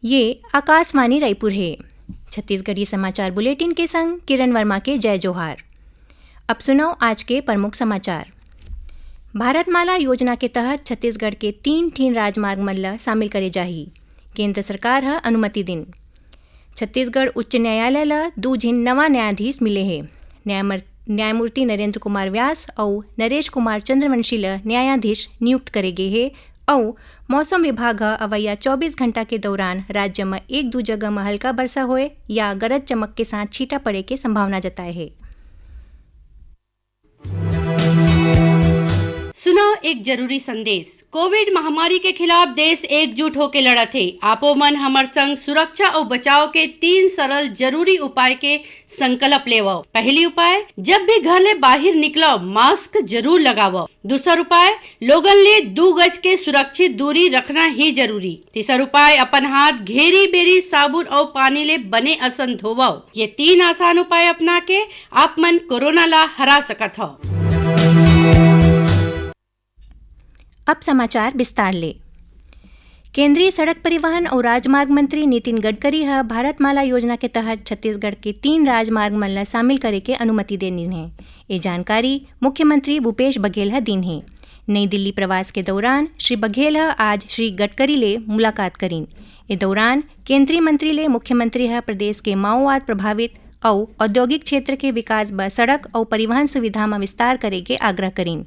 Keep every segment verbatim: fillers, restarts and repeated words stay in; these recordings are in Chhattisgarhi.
ये आकाशवाणी रायपुर हे। छत्तीसगढ़ी समाचार बुलेटिन के संग किरण वर्मा के जय जोहार। अब सुनव आज के प्रमुख समाचार। भारतमाला योजना के तहत छत्तीसगढ़ के तीन ठिन राजमार्ग मन ल शामिल करे जाही, केंद्र सरकार ह अनुमति दिन। छत्तीसगढ़ उच्च न्यायालय ल दू झिन नवा न्यायाधीश मिले हे। न्यायमर-, न्यायमूर्ति नरेंद्र कुमार व्यास अउ नरेश कुमार चंद्रवंशी ल न्यायाधीश नियुक्त करे गे हे अउ मौसम विभाग ह अवइया चौबीस घंटा के दौरान राज्य म एक दू जगह म हल्का बरसा होए या गरज चमक के साथ छींटा पड़े के संभावना जताए हे। सुनव एक जरूरी संदेश। कोविड महामारी के खिलाफ देश एकजुट होके लड़त हे। आपो मन हमर संग सुरक्षा अउ बचाव के तीन सरल जरूरी उपाय के संकल्प लेवव। पहली उपाय, जब भी घर ले बाहिर निकलव, मास्क जरूर लगावव। दूसर उपाय, लोगन ले दू गज के सुरक्षित दूरी रखना ही जरूरी। तीसर उपाय, अपन हाथ घेरी बेरी साबुन अउ पानी ले बने असन धोवव। ये तीन आसान उपाय अपना के आप मन कोरोना ला हरा सकत हव। अब समाचार विस्तार ले। केंद्रीय सड़क परिवहन अउ राजमार्ग मंत्री नितिन गडकरी ह भारतमाला योजना के तहत छत्तीसगढ़ के तीन राजमार्ग मन ल शामिल करे के अनुमति दे दीन हे। ये जानकारी मुख्यमंत्री भूपेश बघेल ह दीन हे। नई दिल्ली प्रवास के दौरान श्री बघेल ह आज श्री गडकरी ले मुलाकात करीन। ए दौरान केंद्रीय मंत्री ले मुख्यमंत्री ह प्रदेश के माओवाद प्रभावित अउ औद्योगिक क्षेत्र के विकास बर सड़क अउ परिवहन सुविधा म विस्तार करे के आग्रह करीन।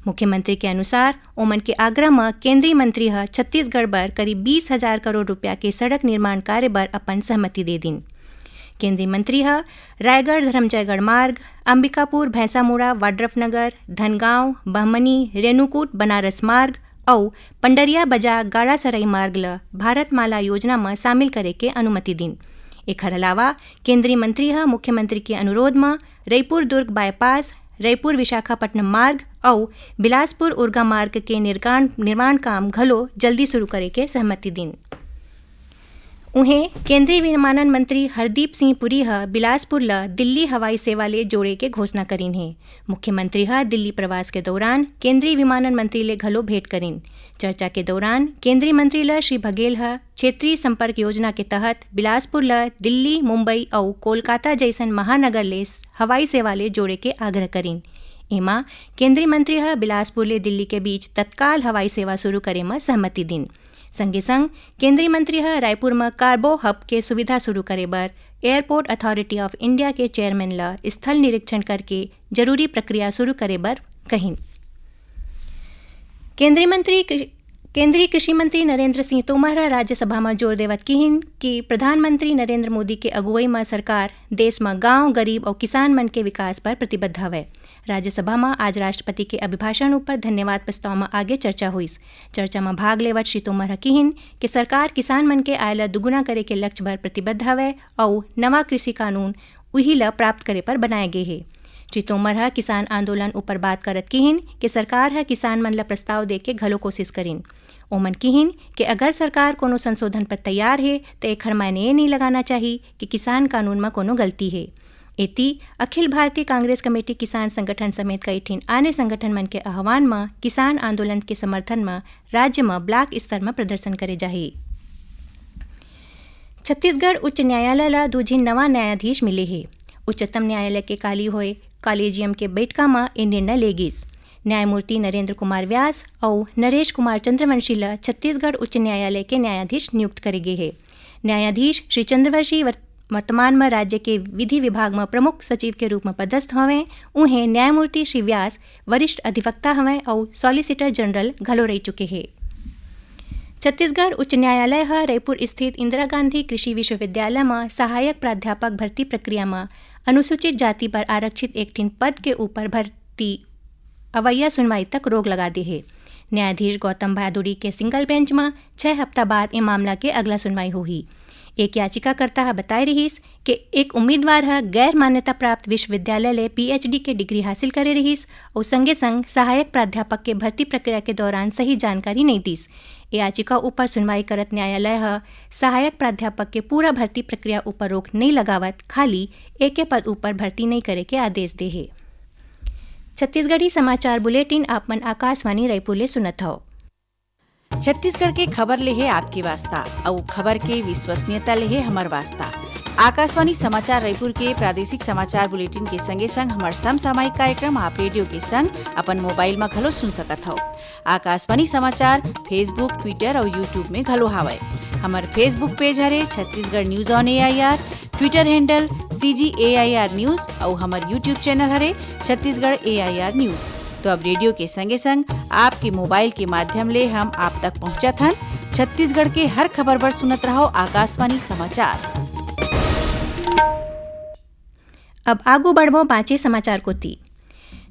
मुख्यमंत्री के अनुसार, ओमन के आग्रह म केंद्रीय मंत्री ह छत्तीसगढ़ बर करीब बीस हजार करोड़ रुपया के सड़क निर्माण कार्य बर अपन सहमति दे दीन। केंद्रीय मंत्री ह रायगढ़ धरमजयगढ़ मार्ग, अंबिकापुर भैंसामुड़ा वाड्रफनगर, धनगांव बहमनी रेणुकूट बनारस मार्ग अउ पंडरिया बजा गाड़ासरई मार्ग ल भारतमाला योजना म शामिल करे के अनुमति दीन। एखर अलावा केंद्रीय मंत्री ह मुख्यमंत्री के अनुरोध म रईपुर दुर्ग बाईपास, रईपुर विशाखापट्टनम मार्ग अउ बिलासपुर उरगा मार्ग के निर्गाण-, निर्माण काम घलो जल्दी शुरू करे के सहमति दीन। उहें, केंद्रीय विमानन मंत्री हरदीप सिंह पुरी ह बिलासपुर ल दिल्ली हवाई सेवा ले जोड़े के घोषणा करीन हे। मुख्यमंत्री ह दिल्ली प्रवास के दौरान केंद्रीय विमानन मंत्री ले घलो भेंट करीन। चर्चा के दौरान केंद्रीय मंत्री ल श्री बघेल ह क्षेत्रीय संपर्क योजना के तहत बिलासपुर ल दिल्ली, मुंबई अउ कोलकाता जइसन महानगर ले हवाई सेवा ले जोड़े के आग्रह करीन। एमा केंद्रीय मंत्री ह बिलासपुर ले दिल्ली के बीच तत्काल हवाई सेवा शुरू करे म सहमति दीन। संगे संग केंद्रीय मंत्री ह रायपुर म कार्गो हब के सुविधा शुरू करे बर एयरपोर्ट अथॉरिटी ऑफ इंडिया के चेयरमैन ल स्थल निरीक्षण करके जरूरी प्रक्रिया शुरू करे बर कहिन। केंद्रीय मंत्री कृ-, केंद्रीय कृषि मंत्री नरेंद्र सिंह तोमर ह राज्यसभा म जोर देवत किहिन कि प्रधानमंत्री नरेंद्र मोदी के अगुवई म सरकार देश म गांव, गरीब अउ किसान मन के विकास बर प्रतिबद्ध हवय। राज्यसभा म आज राष्ट्रपति के अभिभाषण ऊपर धन्यवाद प्रस्ताव म आगे चर्चा होइस। चर्चा म भाग लेवत श्री तोमर ह किहिन कि सरकार किसान मन के आय ल दुगुना करे के लक्ष्य बर प्रतिबद्ध हवय अउ नवा कृषि कानून उही ल प्राप्त करे बर बनाए गे हे। श्री तोमर ह किसान आंदोलन ऊपर बात करत किहिन कि सरकार ह किसान मन ल प्रस्ताव दे के घलो कोशिश करिन। ओमन किहिन कि अगर सरकार कोनो संशोधन पर तैयार हे, त एखर मायने ये नइ लगाना चाही कि किसान कानून म कोनो गलती हे। एती, अखिल भारतीय कांग्रेस कमेटी किसान संगठन समेत कई ठिन आने संगठन मन के आह्वान म किसान आंदोलन के समर्थन म राज्य म ब्लॉक स्तर म प्रदर्शन करे जाही। छत्तीसगढ़ उच्च न्यायालय ल दू झिन नवा न्यायाधीश मिले हे। उच्चतम न्यायालय के काली होए कॉलेजियम के बैठका म ए निर्णय ले गिस। न्यायमूर्ति नरेंद्र कुमार व्यास अउ नरेश कुमार चंद्रवंशी ल छत्तीसगढ़ उच्च न्यायालय के न्यायाधीश नियुक्त करे गे हे। न्यायाधीश श्री चंद्रवंशी वर्त-, वर्तमान म राज्य के विधि विभाग म प्रमुख सचिव के रूप म पदस्थ हवंय। उहें, न्यायमूर्ति श्री व्यास वरिष्ठ अधिवक्ता हवंय अउ सॉलिसिटर जनरल घलो रहि चुके हे। छत्तीसगढ़ उच्च न्यायालय ह रईपुर स्थित इंदिरा गांधी कृषि विश्वविद्यालय म सहायक प्राध्यापक भर्ती प्रक्रिया म अनुसूचित जाति बर आरक्षित एक ठिन पद के ऊपर भर्ती अवइया सुनवाई तक रोक लगा दे हे। न्यायाधीश गौतम भादुड़ी के सिंगल बेंच म छह हफ्ता बाद ए मामला के अगला सुनवाई होही। एक याचिकाकर्ता ह बताए रिहिस कि एक उम्मीदवार ह गैर मान्यता प्राप्त विश्वविद्यालय ले पीएचडी के डिग्री हासिल करे रिहिस अउ संगे संग सहायक प्राध्यापक के भर्ती प्रक्रिया के दौरान सही जानकारी नइ दिस। ए याचिका ऊपर सुनवाई करत न्यायालय ह सहायक प्राध्यापक के पूरा भर्ती प्रक्रिया ऊपर रोक नइ लगावत खाली एके पद ऊपर भर्ती नइ करे के आदेश दे हे। छत्तीसगढ़ी समाचार बुलेटिन आप मन आकाशवाणी रायपुर ले सुनत हव। छत्तीसगढ़ के खबर ले हे आपके वास्ता, अउ खबर के विश्वसनीयता ले हे हमर वास्ता। आकाशवाणी समाचार रायपुर के प्रादेशिक समाचार बुलेटिन के संगे संग हमर समसामयिक कार्यक्रम आप रेडियो के संग अपन मोबाइल म घलो सुन सकत हव। आकाशवाणी समाचार Facebook, Twitter अउ YouTube में घलो हावय। हमर Facebook पेज हरे Chhattisgarh news on AIR, Twitter handle CG AIR news अउ हमर YouTube चैनल हरे छत्तीसगढ़ एआईआर न्यूज। तो अब रेडियो के संगे संग आपके मोबाइल के माध्यम ले हम आप तक पहुंचत हन। छत्तीसगढ़ के हर खबर बर सुनत रहव आकाशवाणी समाचार। अब आगू बढ़बो बांचे समाचार कोति।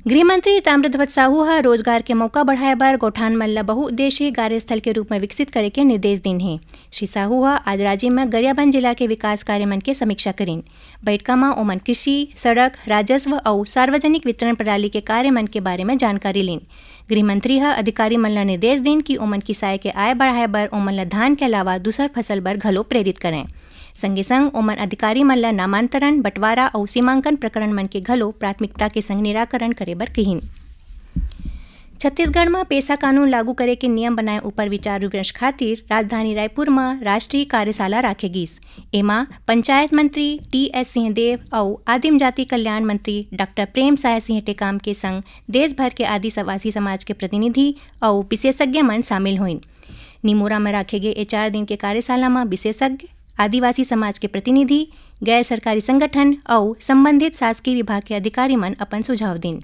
गृह मंत्री ताम्रध्वज साहू ह रोजगार के मौका बढ़ाए बर गौठान मन ल बहुउद्देशीय कार्यस्थल के रूप म विकसित करे के निर्देश दीन हे। श्री साहू ह आज राजिम म गरियाबंद जिला के विकास कार्य मन के समीक्षा करीन। बइठका म ओमन कृषि, सड़क, राजस्व अउ सार्वजनिक वितरण प्रणाली के कार्य मन के बारे म जानकारी लीन। गृह मंत्री ह अधिकारी मन ल निर्देश दीन कि ओमन किसाए के आय बढ़ाए बर ओमन ल धान के अलावा दूसर फसल बर घलो प्रेरित करंय। संगे संग ओमन अधिकारी मन ल नामांतरण, बंटवारा अउ सीमांकन प्रकरण मन के घलो प्राथमिकता के संग निराकरण करे बर कहिन। छत्तीसगढ़ म पेसा कानून लागू करे के नियम बनाए उपर विचार विमर्श खातिर राजधानी रायपुर म राष्ट्रीय कार्यशाला राखे गीस। एमा पंचायत मंत्री टीएस सिंहदेव अउ आदिम जाति कल्याण मंत्री डॉक्टर प्रेम साय सिंह टेकाम के संग देश भर के आदिवासी समाज के प्रतिनिधि अउ विशेषज्ञ मन शामिल होइन। निमोरा म राखे गे ए चार दिन के कार्यशाला म विशेषज्ञ, आदिवासी समाज के प्रतिनिधि, गैर सरकारी संगठन अउ संबंधित शासकीय विभाग के अधिकारी मन अपन सुझाव दीन।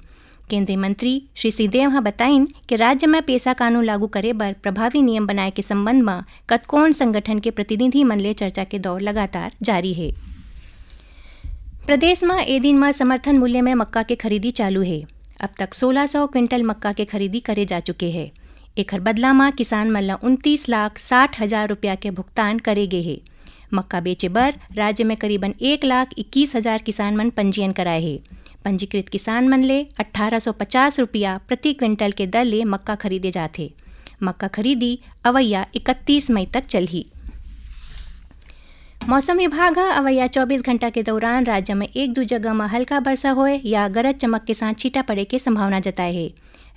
केंद्रीय मंत्री श्री सिंहदेव ह बताइन कि राज्य म पेसा कानून लागू करे बर प्रभावी नियम बनाए के संबंध म कतकोन संगठन के प्रतिनिधि मन ले चर्चा के दौर लगातार जारी हे। प्रदेश म ए दिन म समर्थन मूल्य म मक्का के खरीदी चालू हे। अब तक सोलह सौ क्विंटल मक्का के खरीदी करे जा चुके हे। एखर बदला म किसान मन ल उनतीस लाख साठ हजार रुपया के भुगतान करे गे हे। मक्का बेचे बर राज्य में करीबन एक लाख इक्कीस हजार किसान मन पंजीयन कराए हे। पंजीकृत किसान मन ले अट्ठारह सौ पचास रुपया प्रति क्विंटल के दर ले मक्का खरीदे जाथे। मक्का खरीदी अवइया इकतीस मई तक चलही। मौसम विभाग ह अवइया चौबीस घंटा के दौरान राज्य में एक दू जगह म हल्का बरसा होए या गरज चमक के साथ छींटा पड़े के संभावना जताए हे।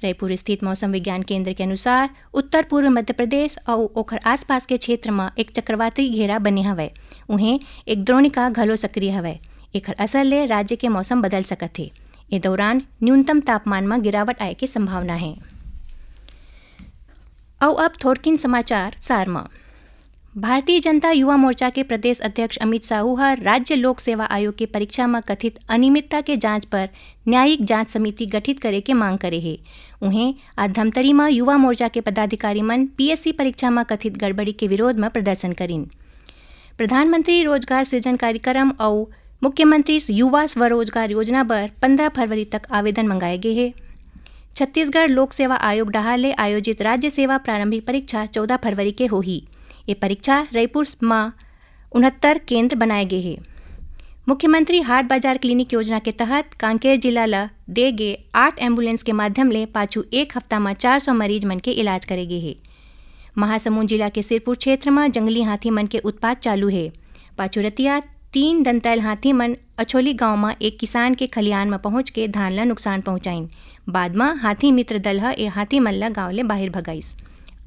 रायपुर स्थित मौसम विज्ञान केंद्र के अनुसार, उत्तर पूर्व मध्य प्रदेश अउ ओखर आसपास के क्षेत्र म एक चक्रवाती घेरा बने हवय। उहें, एक द्रोणिका घलो सक्रिय हवय। एखर असर ले राज्य के मौसम बदल सकत हे। ए दौरान न्यूनतम तापमान म गिरावट आए के संभावना हे। अउ अब थोरकिन समाचार सार म। भारतीय जनता युवा मोर्चा के प्रदेश अध्यक्ष अमित साहू ह राज्य लोक सेवा आयोग के परीक्षा म कथित अनियमितता के जांच पर न्यायिक जांच समिति गठित करे के मांग करे हे। उहें, आज धमतरी म युवा मोर्चा के पदाधिकारी मन पीएससी परीक्षा म कथित गड़बड़ी के विरोध म प्रदर्शन करिन। प्रधानमंत्री रोजगार सृजन कार्यक्रम अउ मुख्यमंत्री युवा स्वरोजगार योजना बर पंद्रह फरवरी तक आवेदन मंगाए गे हे। छत्तीसगढ़ लोक सेवा आयोग डहार ले आयोजित राज्य सेवा प्रारंभिक परीक्षा चौदह फरवरी के होही। ये परीक्षा रायपुर म उनहत्तर केंद्र बनाए गे हे। मुख्यमंत्री हाट बाजार क्लिनिक योजना के तहत कांकेर जिला ल दे गे आठ एम्बुलेंस के माध्यम ले पाछू एक हफ्ता म चार सौ मरीज मन के इलाज करे गे हे। महासमुंद जिला के सिरपुर क्षेत्र म जंगली हाथी मन के उत्पात चालू हे। पाछू रतिया तीन दंतैल हाथी मन अछोली गांव म एक किसान के खलियान म पहुंच के धान ल नुकसान पहुंचाइन। बाद म हाथी मित्र दल ह ए हाथी मन ल गांव ले बाहिर भगाइस।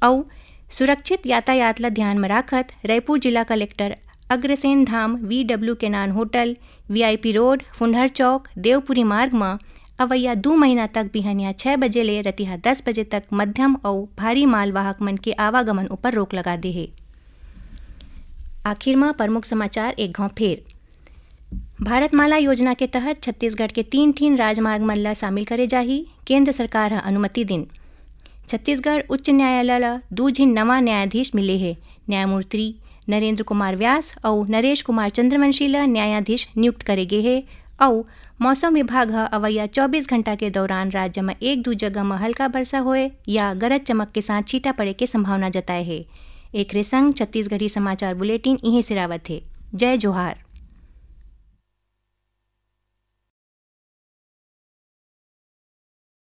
अउ सुरक्षित यातायात ल ध्यान म राखत रायपुर जिला कलेक्टर अग्रसेन धाम वीडब्ल्यू केनान hotel, VIP road, Phundhar Chowk, Devpuri Marg म अवइया दू महीना तक बिहनिया छह बजे ले रतिहा दस बजे तक मध्यम अउ भारी मालवाहक मन के आवागमन उपर रोक लगा दे हे। आखिर म प्रमुख समाचार एक घांव फेर। भारतमाला योजना के तहत छत्तीसगढ़ के तीन ठिन राजमार्ग मन ल शामिल करे जाही, केंद्र सरकार ह अनुमति दिन। छत्तीसगढ़ उच्च न्यायालय ल दू झिन नवा न्यायाधीश मिले हे। न्यायमूर्ति नरेंद्र कुमार व्यास अउ नरेश कुमार चंद्रवंशी ल न्यायाधीश नियुक्त करे गे हे अउ मौसम विभाग ह अवइया चौबीस घंटा के दौरान राज्य म एक दू जगह म हल्का बरसा होए या गरज चमक के साथ छींटा पड़े के संभावना जताए हे। एकरे संग छत्तीसगढ़ी समाचार बुलेटिन इहें सिरावत हे। जय जोहार।